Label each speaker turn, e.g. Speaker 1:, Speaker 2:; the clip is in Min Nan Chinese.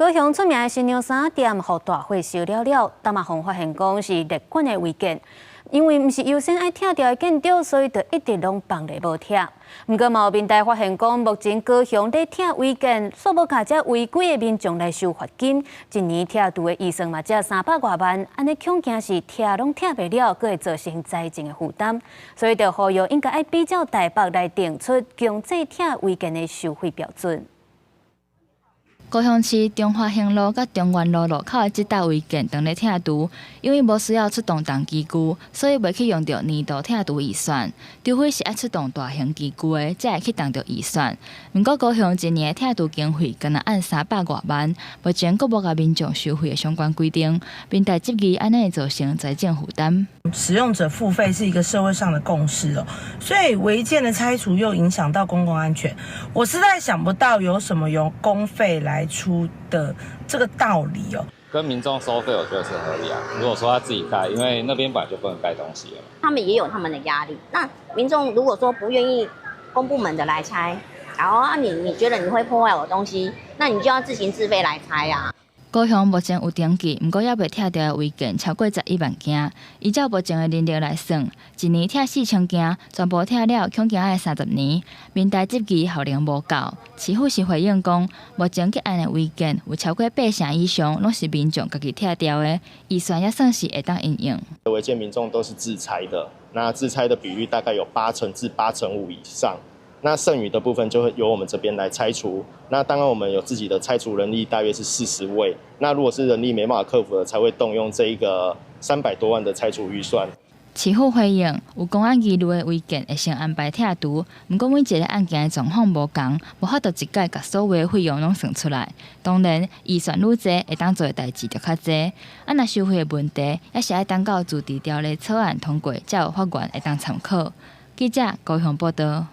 Speaker 1: 高雄出名的新娘衫店，予大火燒了了，今嘛予發現講是列管的違建，因為毋是優先愛拆掉的建築，所以就一直攏放咧無拆。毋過嘛有民代發現講，目前高雄咧拆違建，煞無共這違規的民眾來收罰金，一年拆除的預算嘛才三百外萬，按呢恐驚是拆攏拆袂了，閣會造成財政的負擔，所以就呼籲應該愛比照台北來定出強制拆違建的收費標準。
Speaker 2: 高雄市中華興路佮中原路路口的這搭違建當咧拆除，因為無需要出動重機具，所以袂去用著年度拆除預算。除非是愛出動大型機具的，才會去動著預算。毋過高雄一年的拆除經費，干焦按三百外萬，目前閣無共民眾收費的相關規定，民代質疑按呢會造成財政負擔。
Speaker 3: 使用者付費是一個社會上的共識哦，所以違建的拆除又影響到公共安全，我實在想不到有什麼用公費來出的這個道理哦。
Speaker 4: 跟民眾收費，我覺得是合理啊。如果說他自己蓋，因為那邊本來就不能蓋東西了。
Speaker 5: 他們也有他們的壓力。那民眾如果說不願意公部門的來拆，然後啊你覺得你會破壞我東西，那你就要自行自費來拆啊。
Speaker 2: 高雄目前有登記，毋過猶未拆掉的違建超過11萬件。依照目前的人力來算，一年拆4000件，全部拆了，恐驚愛30年。民代質疑效能無夠，市府是回應講，目前結案的違建有超過八成以上，攏是民眾家己拆掉的，預算也算是會當應用。
Speaker 6: 違建民眾都是自拆的，那自拆的比率大概有8成至8成5以上。那剩餘的部分就會由我們這邊來拆除。那當然我們有自己的拆除人力，大約是40位。那如果是人力沒辦法克服的，才會動用這一個300多萬的拆除預算。
Speaker 2: 市府回應，有公安疑慮的違建會先安排拆除，毋過每一个案件的狀況無仝，無法度一概共所有的費用攏算出來。當然，預算愈濟，會當做的代誌就較濟。啊，若收費的問題，猶是愛等到自治條例草案通過，才有法源會當參考。記者高雄報道。